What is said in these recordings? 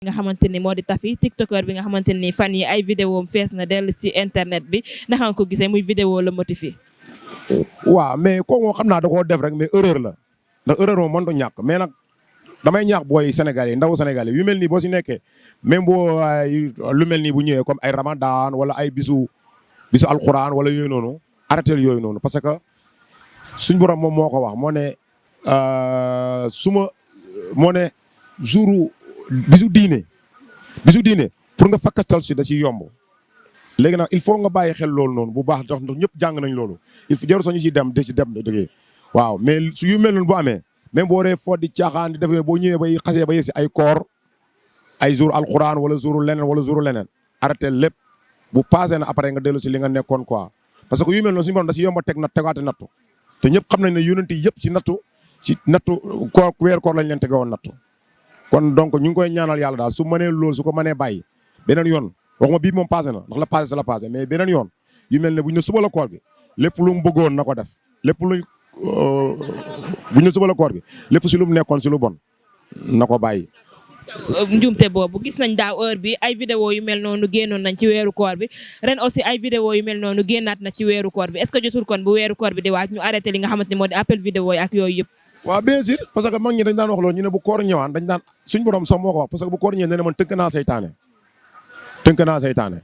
nga xamante ni moo di Tafi tiktoker bi nga xamante ni fan yi ay vidéo am fees na dellu ci internet bi naka nga ko gisee muy vidéo la motifi. waaw mais kooku moom xam naa da koo def rek mais erreur la ndax erreur moom mënut a ñàkk mais nag damay ñaax booy Sénégalais ndawu Sénégalais yu mel nii boo si nekkee même boo lu mel nii bu ñëwee comme ay Ramadan wala ay bisu alxuraan wala yooyu noonu arrêté yooyu noonu parce que suñ borom moom moo ko wax moo ne moo ne jouru bisu diine pour nga fakkastal si da ciy yomb. léegi nag il faut nga bàyyi xel loolu noonu bu baax ndax ñëpp jàng nañ loolu il faut jarul sax ñu ciy dem di ci dem dëgg waaw mais su yu mel noonu bu amee même boo dee foo di caaxaan di def boo ñëwee bay xasee ba yegg si ay koor ay jour alxuraan wala jouru leneen arrêté lépp bu passé na après nga dellu si li nga nekkoon quoi. parce que yu mel noonu suñu borom da si yomb a teg tegaate nattu te ñëpp xam nañ ne yonent yi yëpp si nattu koor weer koor lañ leen tegewoon nattu kon donc ñu ngi koy ñaanal yàlla daal su mënee loolu su ko mënee bàyyi beneen yoon. waxuma bii moom passé na ndax la passé c'est la passé mais beneen yoon yu mel ne bu ñu ne suba la koor gi lépp lu mu bëggoon na ko def lépp lu bu ñu ne suba la koor gi lépp si lu mu nekkoon si lu bon na ko bàyyi. njumte boobu gis nañ daaw heure bi ay vidéo yu mel noonu génnoon nañ ci weeru koor bi ren aussi ay vidéo yu mel noonu génnaat na ci weeru koor bi est-ce que jotul kon bu weeru koor bi di waaj ñu arrêté li nga xamante ni moo di appel vidéo yi ak yooyu yëpp. waaw bien sûr parce que mag ñi dañ daan wax loolu ñu ne bu koor ñëwaan dañ daan suñ borom sax moo ko wax parce que bu koor ñëwee ne man tënk naa seytaane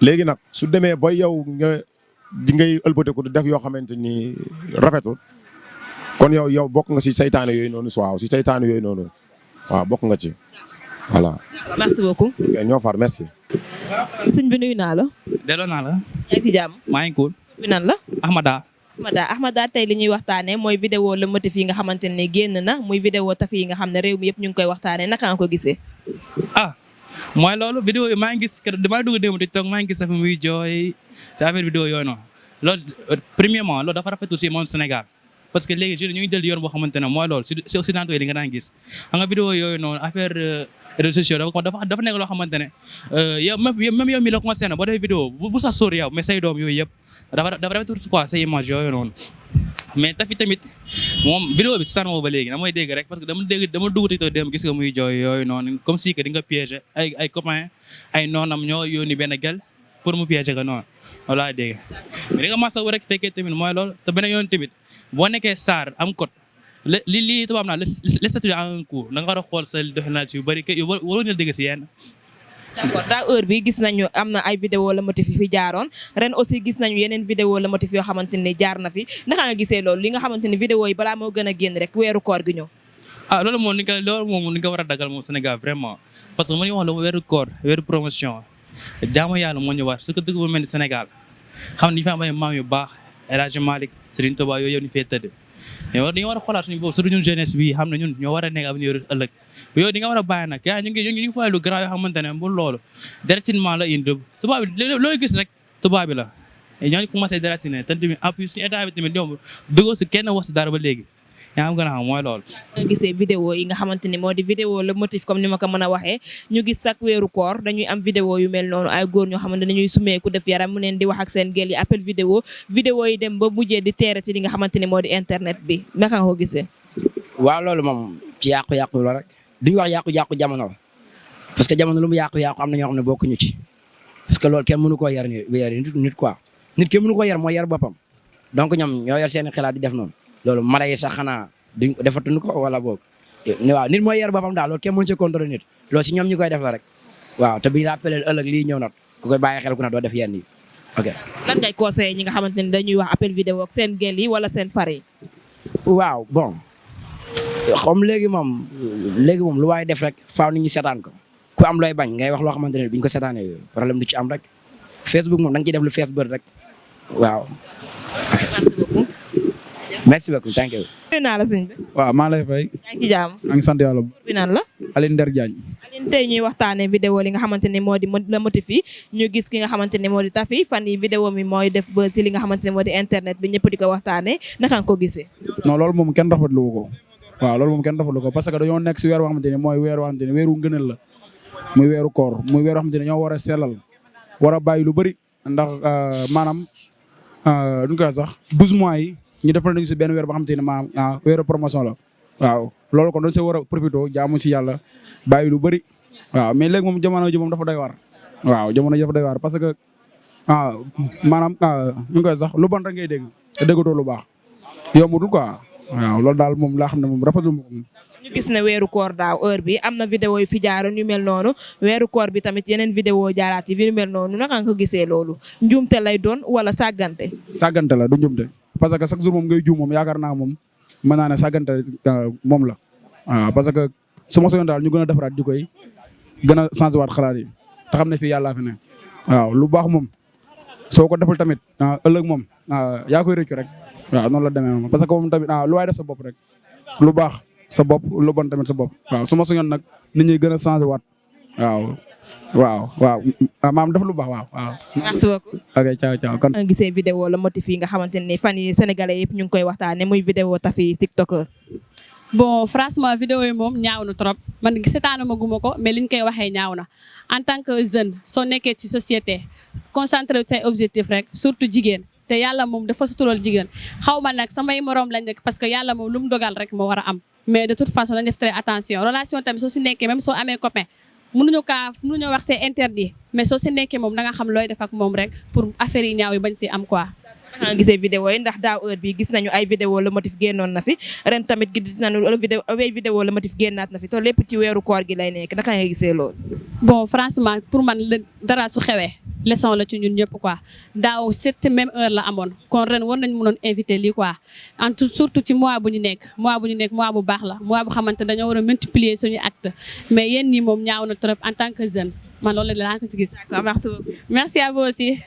léegi nag su demee ba yow nga di ngay ëlbatiku di def yoo xamante ni rafetul kon yow bokk nga si seytaane yooyu noonu waaw si seytaane yooyu noonu waaw bokk nga ci voilà. merci beaucoup. ñoo far merci. sëñ bi nuyu naa la. delloo naa la. yaa ngi si jàmm. maa ngi cool. bi nan la. Ahmada tey li ñuy waxtaanee mooy vidéo le motif yi nga xamante ne génn na muy vidéo Tafi yi nga xam ne réew mi yëpp ñu ngi koy waxtaanee naka nga ko gisee. mooy loolu vidéo yi maa ngi gis damaa dugg démb TikTok maa ngi gis Tafi muy jooy ci affaire vidéo yooyu noonu loolu premièrement loolu dafa rafetlu si monde Sénégal parce que léegi jeunes ñu ngi jël yoon boo xamante ne mooy loolu si occidentaux yi li nga daan gis xam nga vidéo yooyu noonu affaire réseaux sociaux dafa nekk loo xamante ne yow même yow mi la concerné boo defee vidéo bu sax sóor yow mais say doom yooyu yëpp dafa rafetlu quoi say image yooyu noonu mais Tafi tamit moom vidéo bi si tànn ba léegi damay dégg rek parce que dama dugg TikTok dem gis nga muy jooy yooyu noonu comme si que di nga piéger ay copains ay noonam ñoo yónni benn gel pour mu piéger ko noonu loolu laa dégg mais di nga masawu rek fekkee tamit mooy loolu te beneen yoon tamit boo nekkee SAR am code li tubaab naa le statut en un coup da nga war a xool sa doxalin yu bëri yu waroo ñu dégg si yenn. d'accord daa heure bi gis nañu am na ay vidéo la motif yi fi jaaroon ren aussi gis nañu yeneen vidéo la motif yoo xamante ni jaar na fi naka nga gisee loolu li nga xamante ni vidéo yi balaa moo gën a génn rek weeru koor gi ñëw. loolu moom ni nga war a dagal moom Sénégal vraiment parce que mu ñu wax la weeru koor weeru promotion jaamu yàlla moo ñu war su ko dëgg bu mel ni Sénégal xam ni fi am ay maam yu baax El Hadj Malick Serigne Touba yooyu yëpp ñu fee tëdd mais dañoo war a xoolaat suñu boobu surtout ñun jeunesse bi xam ne ñun ñoo war a nekk avenir ëllëg yooyu di nga war a bàyyi nag yaa ñu ngi fay lu grand yoo xamante ne bu loolu déracinement la indi tubaab bi loolu gis rek tubaab bi la ñoo commencé déraciner te tamit en plus si état bi tamit ñoom dugoo si kenn wax si dara ba léegi yaa am gën a xam mooy loolu. nga gisee vidéo yi nga xamante ni moo di vidéo le motif comme ni ma ko mën a waxee ñu gis chaque weeru koor dañuy am vidéo yu mel noonu ay góor ñoo xamante ne dañuy sumeeku def yaram mu neen di wax ak seen gel yi appel vidéo yi dem ba mujjee di teere ci li nga xamante ni moo di internet bi naka nga ko gisee. waaw loolu moom ci yàqu-yàqu la rek duñu wax yàqu-yàqu jamono la parce que jamono lu mu yàqu-yàqu am na ñoo xam ne bokkuñu ci parce que loolu kenn mënu koo yar nit quoi nit kenn mënu koo yar mooy yar boppam donc ñoom ñoo yar seen xalaat di def noonu loolu mara yi sax xanaa duñ defatuñu ko wala boog waaw nit mooy yar boppam daal loolu kenn mënu ci contrôler nit loolu si ñoom ñi koy def la rek waaw te biñu rappelé ëllëg lii ñëw nag ku koy bàyyi xel ku ne doo def yenn yi ok. lan ngay conseillé ñi nga xamante ne dañuy wax appel vidéo ak seen gel yi wala seen far yi. waaw bon comme léegi moom lu waay def rek faaw nit ñi seetaan ko ku am looy bañ ngay wax loo xamante ne biñ ko seetaanee problème du ci am rek Facebook moom da nga ciy def lu fees bër rek waaw. merci beaucoup thank you. nuyu naa la sëñ bi. waaw maa lay fay. yaa ngi ci jàmm. maa ngi sant yàlla. bi naan la. Aline Nder Diagne. Aline tey ñuy waxtaanee vidéo li nga xamante ni moo di la motif yi ñu gis ki nga xamante ni moo di Tafi fan yi vidéo mi mooy def ba si li nga xamante ni moo di internet bi ñëpp di ko waxtaanee naka nga ko gisee. non loolu moom kenn rafetlu ko waaw loolu moom kenn rafetlu ko parce que dañoo nekk si weer boo xamante ni mooy weer boo xamante ni weeru ngëneel la muy weeru koor muy weer boo xamante ni ñoo war a sellal war a bàyyi lu bëri ndax maanaam duñ koy sax 12 mois yi ñu defal nañu si benn weer boo xamante ni maanaam weeru promotion la waaw loolu kon dañ see war a profité jaamu si yàlla bàyyi lu bëri waaw mais léegi moom jamono ji moom dafa doy waar waaw jamono ji dafa doy waar parce que maanaam ñu ngi koy sax lu bon rek ngay dégg te déggatoo lu baax yombutul quoi waaw loolu daal moom laa xam ne moom rafetul moom. ñu gis ne weeru koor daaw heure bi am na vidéo yu fi jaaroon yu mel noonu weeru koor bi tamit yeneen vidéo jaaraat yi yu mel noonu naka nga ko gisee loolu njuumte lay doon wala sàggante. sàggante la du njuumte parce que chaque jour moom ngay juum moom yaakaar naa moom mën naa ne sàggante moom la waaw parce que su ma soñoon daal ñu gën a defaraat di koy gën a changé waat xalaat yi te xam ne fii yàllaa fi ne waaw lu baax moom soo ko deful tamit ëllëg moom yaa koy rëccu rek waaw noonu la demee moom parce que moom tamit lu waay def sa bopp rek lu baax sa bopp lu bon tamit sa bopp waaw su ma soñoon nag nit ñi gën a changé waat waaw maam def lu baax waaw. merci beaucoup. ok ciao kon. nga gisee vidéo la motif yi nga xamante ne fan yi sénégalais yëpp ñu ngi koy waxtaane muy vidéo Tafi tiktoker. bon franchement vidéo yi moom ñaaw na trop man seetaanuma guma ko mais liñ koy waxee ñaaw na en tant que jeune soo nekkee ci société concentré say objectif rek surtout jigéen te yàlla moom dafa sutural jigéen xaw ma nag samay morom lañ nekk parce que yàlla moom lu mu dogal rek moo war a am mais de toute façon dañ def très attention relation tamit soo si nekkee même soo amee copain mënuñu wax c'est interdit mais soo si nekkee moom da nga xam looy def ak moom rek pour affaire yi ñaaw yi bañ si am quoi. nga gisee vidéo yi ndax daaw heure bi gis nañu ay vidéo la motif génnoon na fi ren tamit gis nañu vidéo la motif génnaat na fi te lépp ci weeru koor gi lay nekk naka nga gisee loolu. bon franchement pour man dara su xewee leçon la ci ñun ñëpp quoi daaw cette même heure la amoon kon ren war nañ mënoon invité lii quoi surtout ci mois bu ñu nekk mois bu baax la mois bu xamante dañoo war a multiplier suñu acte mais yéen ñi moom ñaaw na trop en tant que jeune man loolu la laa ko si gis. d'accord merci beaucoup. merci à vous aussi.